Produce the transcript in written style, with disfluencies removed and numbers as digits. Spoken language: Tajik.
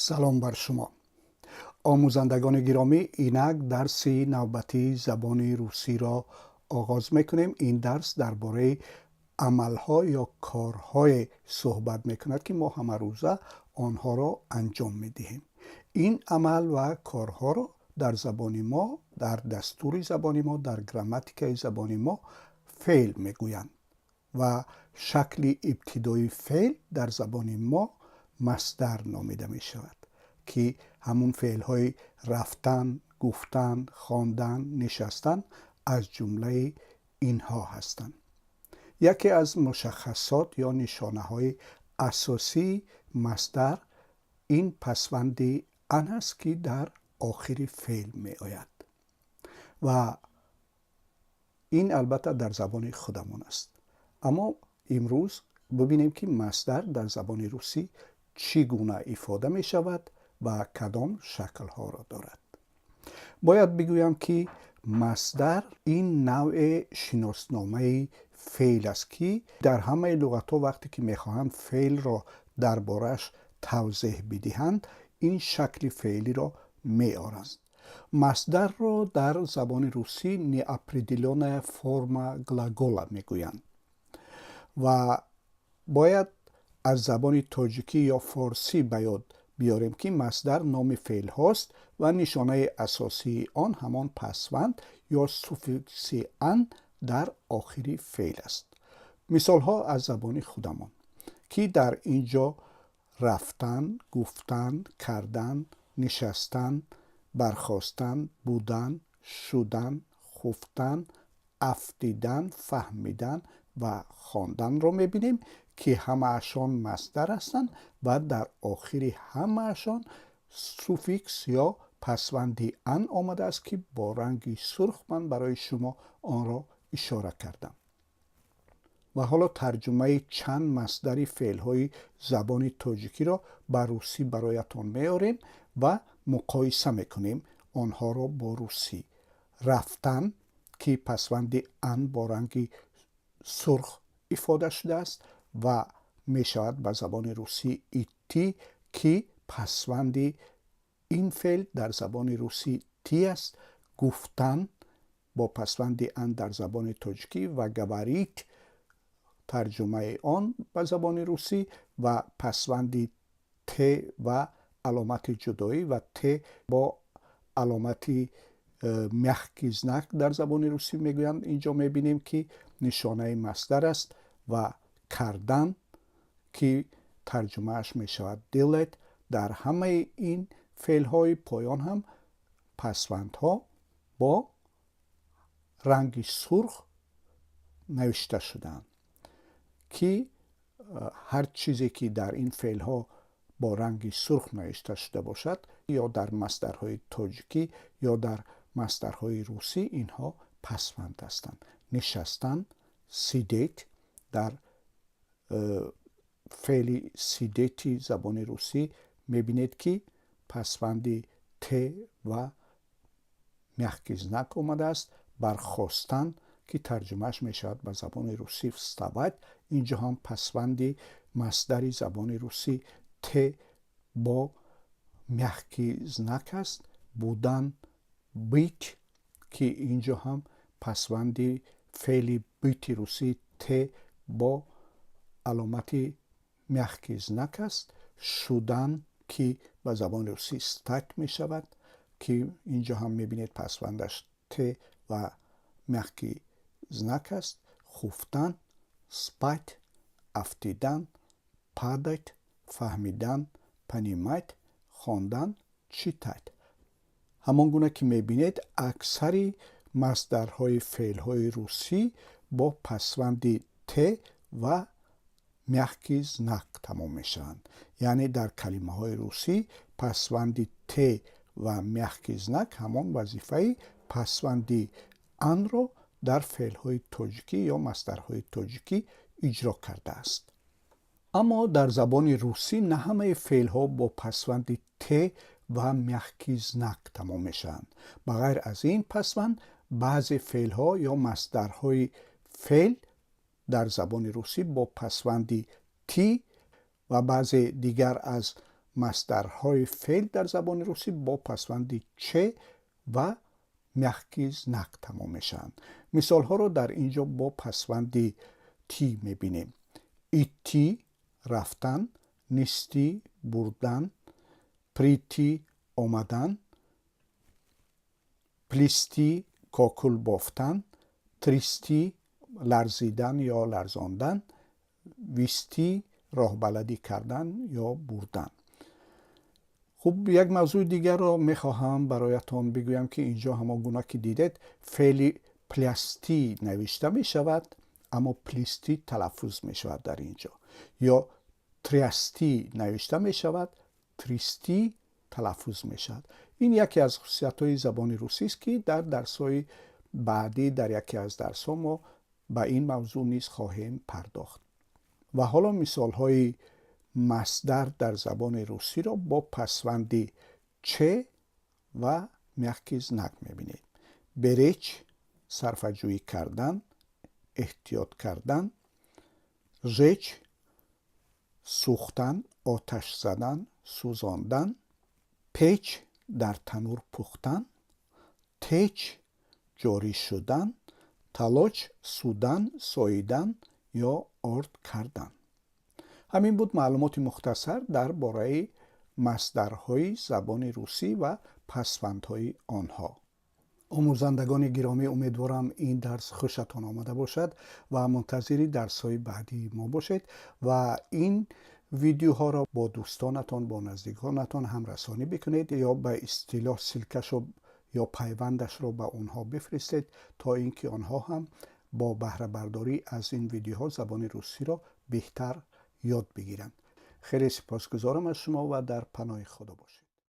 Салом бар шумо, омӯзандагони гиромӣ. Инак дарси навбатии забони русиро оғоз мекунем. Ин дарс дар бораи амалҳо ё корҳое суҳбат мекунад, ки мо ҳамарӯза онҳоро анҷом медиҳем. Ин амал ва корҳоро дар забони мо, дар дастури забони мо, дар грамматикаи забони мо феъл мегӯянд ва шакли ибтидоии феъл дар забони мо масдар номида мешавад, ки ҳамун феълҳои рафтан, гуфтан, хондан, нишастан аз ҷумлаи инҳо ҳастанд. Яке аз мушаххасот ё нишонаҳои асосии масдар ин пасванди ан аст, ки дар охири феъл меояд, ва ин албатта дар забони худамон аст. Аммо имрӯз бибинем, ки масдар дар забони русӣ чӣ гуна ифода мешавад ва кадом шаклҳоро дорад. Бояд бигӯям, ки масдар ин навъе шиносномаи феъл аст, ки дар ҳамаи луғатҳо, вақте ки мехоҳанд феълро дар борааш тавзеҳ бидиҳанд, ин шакли феълиро меоранд. Масдарро дар забони русӣ неопределённая форма глагола мегӯянд ва бояд аз забони тоҷикӣ ё форсӣ ба ёд биёрем, ки масдар номи феълҳост ва нишонаи асосии он ҳамон пасванд ё суффикси ан дар охири феъл аст. Мисолҳо аз забони худамон, ки дар ин ҷо рафтан, гуфтан, кардан, нишастан, бархостан, будан, шудан, хуфтан, афтидан, фаҳмидан ва хонданро мебинем, ки ҳамаашон масдар ҳастанд ва дар охири ҳамаашон суффикс ё пасванди ан омадааст, ки бо ранги сурх ман барои шумо онро ишора кардам. Ва ҳоло тарҷумаи чанд масдари феълҳои забони тоҷикиро ба русӣ бароятон меорем ва муқоиса мекунем онҳоро бо русӣ. Рафтан, ки пасванди ан бо ранги сурх ифода шудааст ва мешавад ба забони русӣ идти, ки пасванди ин феъл дар забони русӣ ти аст. Гуфтан бо пасванди ан дар забони тоҷикӣ ва говорить тарҷумаи он ба забони русӣ ва пасванди т ва аломати ҷудоӣ ва т бо аломати мягкий знак дар забони русӣ мегӯянд. Инҷо мебинем, ки нишонаи масдар аст. Ва кардан, ки тарҷумааш мешавад делать. Дар ҳамаи ин феълҳои поён ҳам пасвандҳо бо ранги сурх навишта шудаанд, ки ҳар чизе ки дар ин феълҳо бо ранги сурх навишта шуда бошад, ё дар масдарҳои тоҷикӣ, ё дар масдарҳои русӣ, инҳо пасванд ҳастанд. Нишастан сидеть. Дар феъли сидети забони русӣ мебинед, ки пасванди т ва мягкий знак омадааст. Бархостан, ки тарҷумааш мешавад ба забони русӣ вставать, инҷо ҳам пасванди масдари забони русӣ т бо мягкий знак аст. Будан быть, ки инҷо ҳам пасванди феъли быть русӣ т бо аломати мягкий знак аст. Шудан, ки ба забони русӣ стать мешавад, ки инҷо ҳам мебинед, пасвандаш т ва мягкий знак аст. Хуфтан спать, афтидан падать, фаҳмидан понимать, хондан читать. Ҳамон гуна ки мебинед, аксари масдарҳои феълҳои русӣ бо пасванди т ва мягкий знак тамом мешаванд. Яъне дар калимаҳои русӣ пасванди т ва мягкий знак ҳамон вазифаи пасванди анро дар феълҳои тоҷикӣ ё масдарҳои тоҷикӣ иҷро кардааст. Аммо дар забони русӣ на ҳамаи феълҳо бо пасванди т ва мягкий знак тамом мешаванд. Ба ғайр аз ин пасванд, баъзе феълҳо ё масдарҳои феъл дар забони русӣ бо пасванди ти ва баъзе дигар аз Масдарҳои феъл дар забони русӣ бо пасванди ч ва мягкий знак тамом мешаванд. Мисолҳоро дар ин ҷо бо пасванди ти мебинем: идти — рафтан, нести — бурдан, прийти — омадан, плести — кокул бофтан, трясти — ларзидан ё ларзондан, вести — роҳбаладӣ кардан ё бурдан. Хуб, як мавзӯи дигарро мехоҳам бароятон бигӯям, ки инҷо ҳамон гуна ки дидед, феъли плясти навишта мешавад, аммо плести талаффуз мешавад дар ин ҷо, ё трясти навишта мешавад, трясти талаффуз мешавад. Ин яке аз хусусиятҳои забони русист, ки дар дарсҳои баъдӣ, дар яке аз дарсҳо мо ба ин мавзӯъ низ хоҳем пардохт. Ва ҳоло мисолҳои масдар дар забони русиро бо пасванди ч ва мягкий знак мебинед: беречь — сарфаҷӯӣ кардан, эҳтиёт кардан, жечь — сӯхтан, оташ задан, сӯзондан, печь — дар танӯр пухтан, течь — ҷорӣ шудан, толочь — судан, соидан ё орд кардан. Ҳамин буд маълумоти мухтасар дар бораи масдарҳои забони русӣ ва пасвандҳои онҳо. Омӯзандагони гиромӣ, умедворам, ин дарс хушатон омада бошад ва мунтазири дарсҳои баъдии мо бошед ва ин видеоҳоро бо дӯстонатон, бо наздиконатон ҳамрасонӣ бикунед ё ба истилоҳ ссылка шо ё пайвандашро ба онҳо бифиристед, то ин ки онҳо ҳам бо баҳрабардорӣ аз ин видеоҳо забони русиро беҳтар ёд бигиранд. Хеле сипосгузорам аз шумо ва дар паноҳи Худо бошед.